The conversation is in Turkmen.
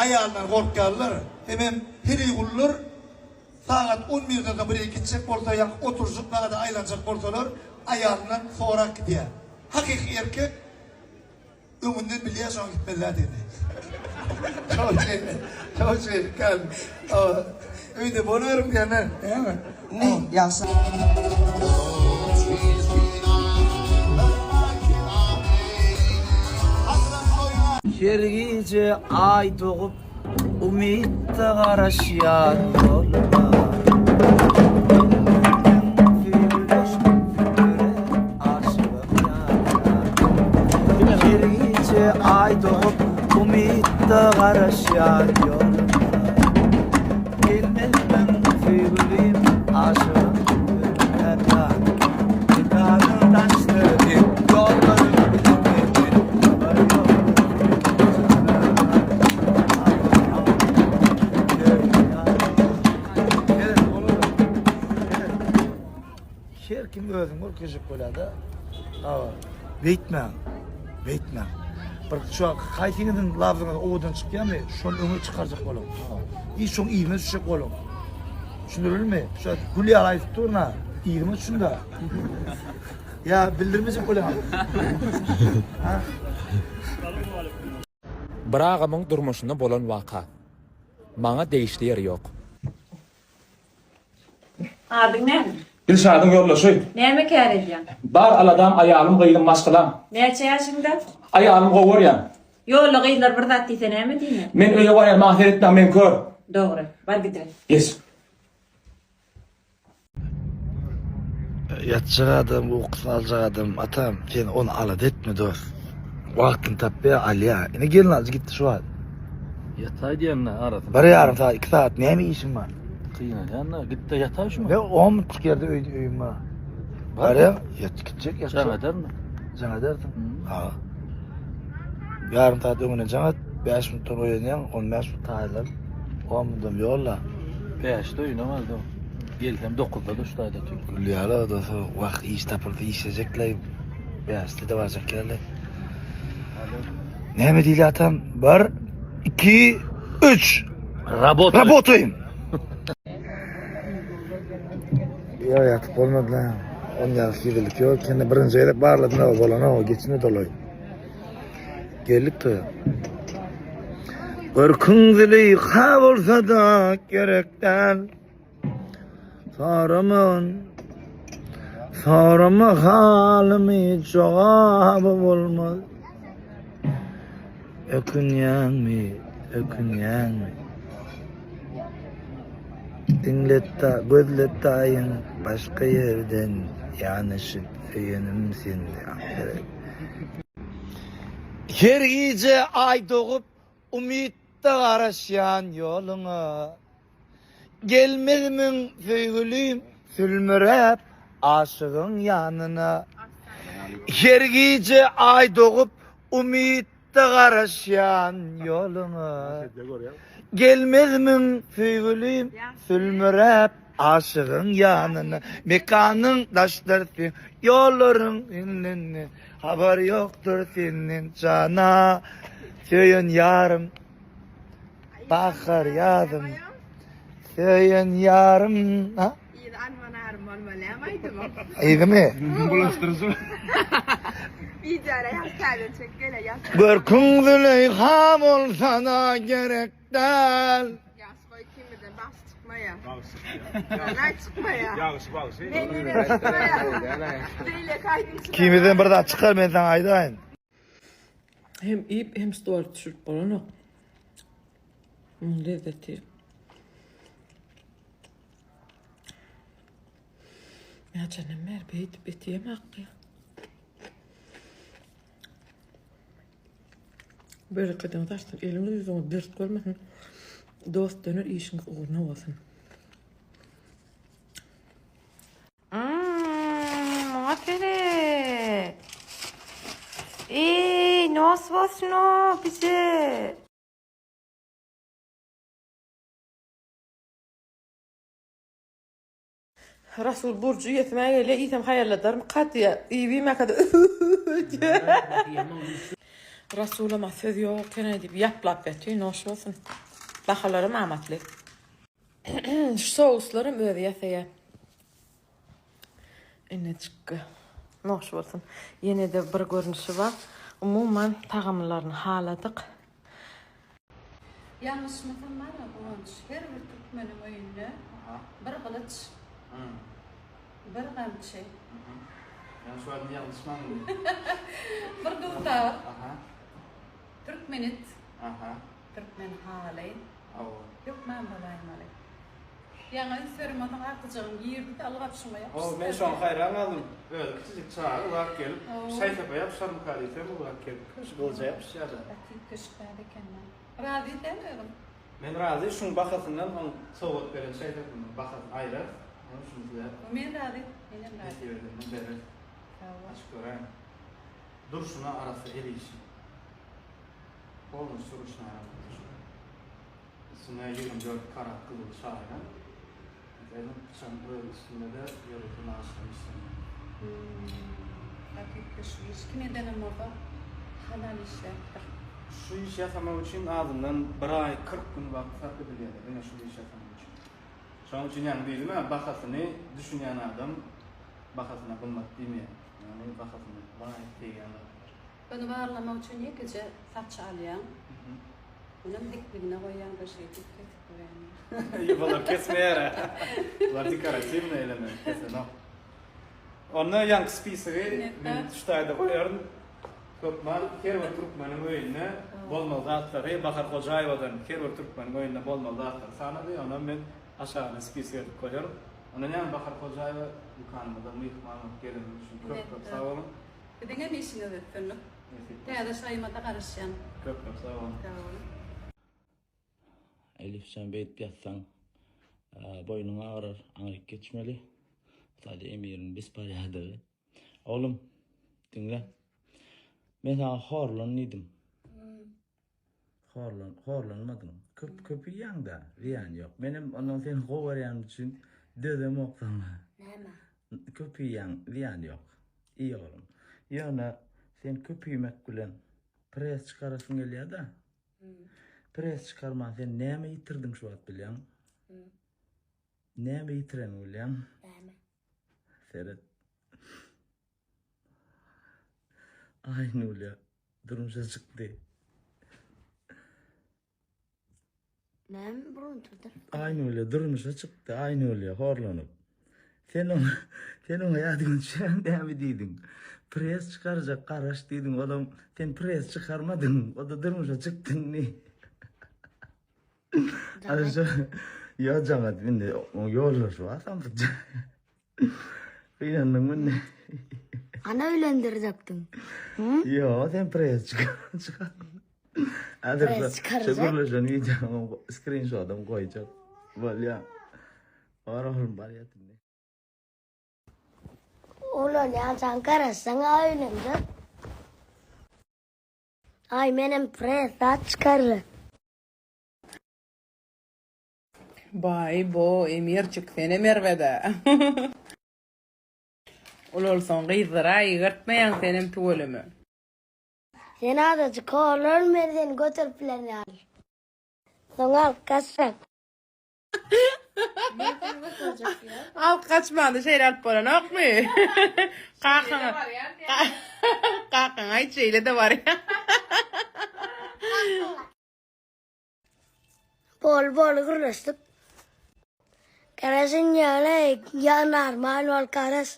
aýalyndan gorkýarlar. Hemem heleýgullar sagat on birden soň bir ýere gitjek bolsa ýa oturyjyk zada aýlanjak bolsalar aýalyndan sorap gidýär. Hakyky erkek öňünden bilýär şoňa gitmeli däldigini. Şoň üçin, şoň üçin kän öýde boluberiň diýende näme? Indi ýagşy. Her gije aý dogup umytda garaşýan ýoluma. Her gije aý dogup umytda garaşýan ýoluma. Gelmezmiň söýgülim aşygym ölmän ýar. Mekanyň daşdyr ýollaryň bilmeden habar ýok. Her kim özüni görkezjek bolýar-da. Hawa, beýtmäň. Beýtmäň. Bir şu haýsyňyzyň labzyňyz owadan çykýarmy, şony öňe çykarjak boluň. Hiç şoň yzyna düşjek boluň. Düşündirilmi? Şu gül ýaly aýdyp durun-a. Yzyma düşün-de. Ýa bildirmejek bolýaňyz. Ha? Bir agamyň durmuşynda bolan waka. Maňa degişli ýeri ýok. Adyň näme? Dilşadyň ýoldaşy. Näme kär edýäň? Bar aladam aýalym gyzym maşgalam. Näçe ýaşyňda? Aýalym gowy görýän. Ýolda gyzlar bir zat diýse näme diýmeli? Men öýe barýan maňa seretmäň men kör. Dogry. Bar gidiber. Geç. Ýatjak adam, ukusyny aljak adam, atam, sen ony alada etme dost. Wagtyny tapýar, alýar. Ine gelnalyjy gitdi şu wagt. Ýataý diýende arasy. Bir ýarym sagat, iki sagat näme işiň bar? Gynalýan-da, git-de ýataý şu. Ne 10 minutlyk ýerde öý öýüm bar. Barýa, ýat gitjek ýatjak. Jaň edermi? Jaň edersiň. Ha. Ýarym sagat öňüne jaň et, 5 minutdan oýanýaň, 15 minut taýynlan. 10 minutdan ýolla. 5-de öýüne bardy. Gelsem 9-da da şu taýda otyr. Gülýärler odasy, wah iş tapylsa işlejekler. 5-de de barjak ýerler. Näme diýilýär atam? 1 2 3 Rabot. Rabotaýyn. Ýok ýatyp bolmady lan. On ýaly hililik ýok. Indi birinji gezek barladym o bolanok, geçme dolaý. Geldik toýa. Görküň Züleýha bolsa-da gerek däl. Soramagyn, sorama halymy jogaby bolmaz. Ökünýäňmi, ökünýäňmi? Diňlet da, gözlet daýyň başga ýerden ýanaşyp söýenim sende. Her gije aý dogup umytda garaşýan ýoluňa. Gelmezmiň söýgülim sülmüräp aşygyň ýanyna. Her gije aý dogup umytda garaşýan ýoluňa. Gelmezmiň söýgülim sülmüräp aşygyň ýanyna. Mekanyň daşdyr seň ýollaryň senden habar ýokdur senden jana söýen ýarym. Bahar ýazym söýen ýarym ha? Yzy alman arym bolmaly näme aýdymyň? Yzymy? Bulaşdyryjy. Biçäre ýaz täzeden çek gele ýaz. Görküň Züleýha bolsana gerek däl. Ýaş goý ikimizden bagşy çykmaýa. Bagşy çykýa. Näme çykmaýa? Ýagşy bagşy. Menden çykmaýa. Beýleki aýdymçylar. Ikimizden bir zat çykar men saňa aýdaýyn. Hem iýip hem story düşürip bolanok. Muň lezzeti. Näçeden bäri beýdip et iýemakdy. Berekediňiz artsyn, eliňiz ýüzüňiz dert görmesin. Dost döner işiňiz ugruna bolsun. Muňa seret. Eý, nos bolsun o bize. Rasul burjy iýesim-ä gelýär, iýsem haýalladarmyka diýýär. Iýip-iýmäkä-de diýýär. Rasulama söz ýok eken-aý diýip ýaplap ýatyr, noş bolsun. Bahalaram amatly. Şu souslaram özi ýasaýar. Ine çykgy. Noş bolsun. Ýene-de bir görnüşi bar. Umuman tagamlaryny haladyk. Ýalňyşmasam bar-a Guwanç, her bir türkmeniň öýünde bir gylyç, bir gamçy. Ýa şu wagt ýalňyşmadyňmy? Bir dutar. Türkmen it. Türkmen haly. Hökman bolaýmaly. Ýaňy üns bermeseň agtyjagym girdi-de ylgap şuňa ýapyşdy. Hawa, men şoňa haýran galdym. Özi kiçijik çaga ylgap gelip, şaý-sapa ýapyşarmyka diýsem, ylgap gelip, şu gylyja ýapyşýar-da. Gaty üýtgeşik zat eken-dä. Razy däl özüň? Men razy, şuň bahasyndan oň sowgat beren şaý-sapymyň bahasyny aýrarys. Onuň üçin size. Men razy, menem razy. Nesip edende bereris. Sag bol. Açyp göräýiň. Durşuna arassa el işi. Polnusy ruşnaýa boldy şu. Üstüne 24 karat gyzyl çaýylan. Meselem, pyçagyň öz üstünde-de ýörite nagyşlar işlenen. Gaty üýtgeşik iş. Kim edenem bolsa halal işläpdir. Şu işi ýasamak üçin azyndan bir aý 40 gün wagt sarp edilýär diňe şu işi ýasamak üçin. Şonuň üçin ýaňy diýdim-ä, bahasyny düşünýän adam bahasyna gymmat diýmeýär. Ýagny bahasyna laýyk degýän zatlar. Göni barlamak üçin ýekeje saç alýaň. Munam dikligine goýýaň-da şeýdip kesip goýaýmaly. Ýok, olar kesmeýär-ä. Bular dekoratiwnyý element, kesenok. Onda ýaňky spisogy men şu taýda goýaryn. Hökman her bir türkmeniň öýünde bolmaly zatlary Bahar Hojaýewadan her bir türkmeniň öýünde bolmaly zatlary sanady. Onam men aşagyna spisok edip goýaryn. Onda näme Bahar Hojaýewa dükanymyza myhman bolup geleniňiz üçin köp köp sag boluň. Siziňem işiňizde üstünlik. Täze şaýymada garaşýan. Köp köp sag boluň. Sag boluň. Elifjan beýdip ýatsaň boýnuň agyrar, aňryk geçmeli. Sada Emiriň besporýadygy. Oglum, diňle. Men saňa horlan diýdim. Horlan, horlanmadyň. Köp köp iýýäň-dä, zyýany ýok. Menem ondan seni gowy görýänim üçin dözemok saňa. Näme? Köp iýýäň, zyýany ýok. Iý oglum. Ýöne sen köp iýmek bilen pres çykarasyň gelýär-dä. Pres çykarman sen näme ýitirdiň şu wagt bilýäň? Näme ýitireniňi bilýäň? Näme? Seret. Aýnulýa durmuşa çykdy. Näme burunturdyr? Aýnulýa durmuşa çykdy, Aýnulýa horlanyp. Sen oňa, sen oňa ýadyňa düşýärmi näme diýdiň? Pres çykarjak garaş diýdiň, olam sen pres çykarmadyň, o-da durmuşa çykdy indi. Ana şo, ýo jaň edip indi oň ýoldaşy bar samsyk. Gynandyňmy indi? Ana öýlendirjekdiň. Ýo, sen pres çykar, çykar. Häzir Pres şu çykarjak. gürleşen wideoňy skrinşodyny goýjak. Bolýa. Bar oglum bar ýat indi. Ulanýançaň garaşsaň öýlenjek. Aý menem pres zat çykarjak. Baý bo Emirjik senem erbedä. Ulalsaň gyzlara ýygyrtmaýaň senem tüweleme. Sen azajyk horlan men seni göterip bilen ýaly. Soň alyp gaçjak. Alyp gaçmanda şeýle alyp bolanokmy? Kakaňa Kakaňa aýt şeýle-de barýa. Bol bol gürleşdik. Garaşyn ýaly ýa normal bol garaş.